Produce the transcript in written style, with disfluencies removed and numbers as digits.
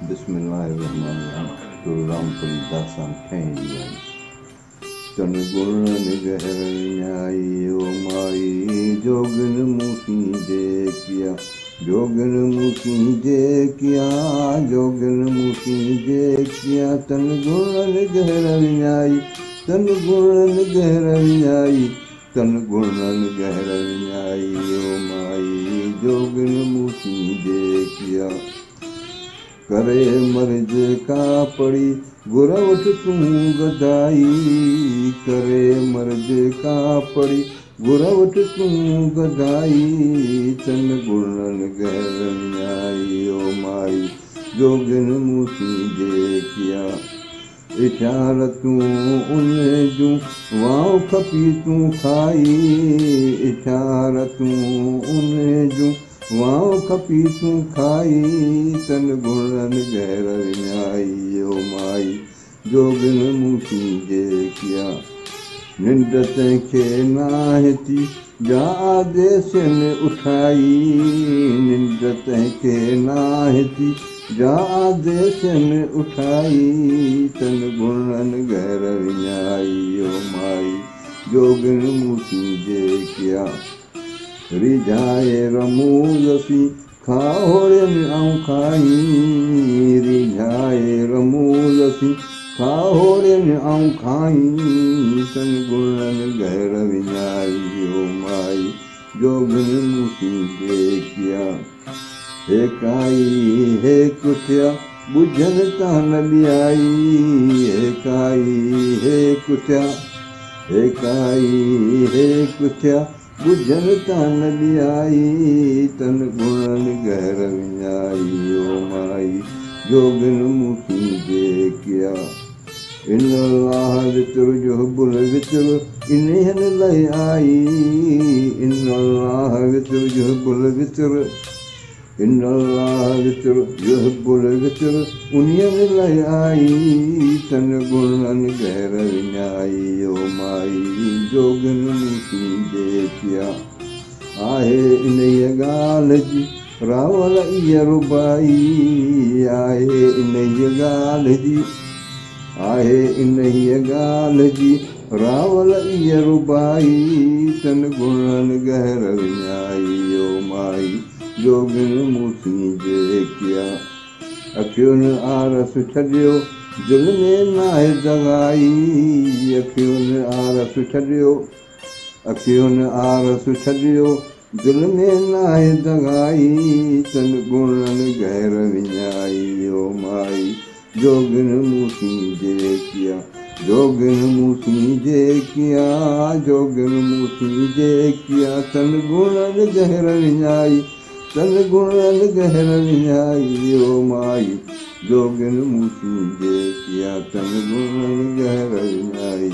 बिस्मिल्लाहिर्रहमानिर्रहीम। गुरु रामपुरी दासान ठही जी आई। तन गुणन गहर विञाई ओ माई, जोगन मूसी जेकिया, जोगन मूसी जेकिया, जोगन मूसी जेकिया। तन गुणन गहर विञाई, तन गुणन गहर विञाई, तन गुणन गहर विञाई ओ माई, जोगन मूसी जेकिया। करे मर्ज का पड़ी गुर वठि तूं गदाई, करे मर्ज का पड़ी गुर वठि तूं गदाई। तन गुणन गहर विञाई ओ माई, जोगन मूसी जेकिया। इशारतूं उन जूं वाव खपी तूं खाई, इशारतूं उन जूं वाव खपी तूं खाई। तन गुणन गहर विञाई ओ माई, जोगन मूसी जेकिया। निंड तंहिंखे नाहे थी जा आदेशन उठाई, निंड तंहिंखे नाहे थी जा आदेशन उठाई। तन गुणन गहर विञाई ओ माई, जोगन मूसी जेकिया। रिझाए रमूज़सी खाहोड़ियनि ऐं खाई, रिझाए रमूज़सी खाहोड़ियनि ऐं खाई। तन गुणन गहर विञाई ओ माई, जोगन मूसी जेकिया। हे काई हे कुथिया ॿुझनि तां न ॿियाई, हे काई हे कुथिया, हे काई हे कुथिया ॿुझनि तां न ॿियाई। तन गुणन गहर विञाई ओ माई, जोगन मूसी जेकिया। इन अल्लाह वितर युहिब्बुल वितर इन्हनि लाइ आई, इन अल्लाह वितर युहिब्बुल वितर, इन अल्लाह वितर युहिब्बुल वितर उन्हनि लाइ आई। तन गुणन गहर विञाई ओ माई, जोगन मूसी जेकिया। आहे इन्हीअ ॻाल्हि जी रावल इहा रुबाई, आहे इन्हीअ ॻाल्हि जी, आहे इन्हीअ ॻाल्हि जी रावल इहा रुबाई। तन गुणन गहर विञाई ओ माई, जोगन मूसी जेकिया। अखियुनि आरस छॾियो दिलि में नाहे दगाई, अखियुनि आरस छॾियो, अखियुनि आरस छॾियो दिलि में नाहे दगाई। तन गुणन गहर विञाई ओ माई, जोगन मूसी जेकिया, जोगन मूसी जेकिया, जोगन मूसी जेकिया। तन गुणन गहर विञाई, तन गुणन गहर विञाई ओ माई, जोगन मूसी जेकिया। तन गुणन गहर विञाई।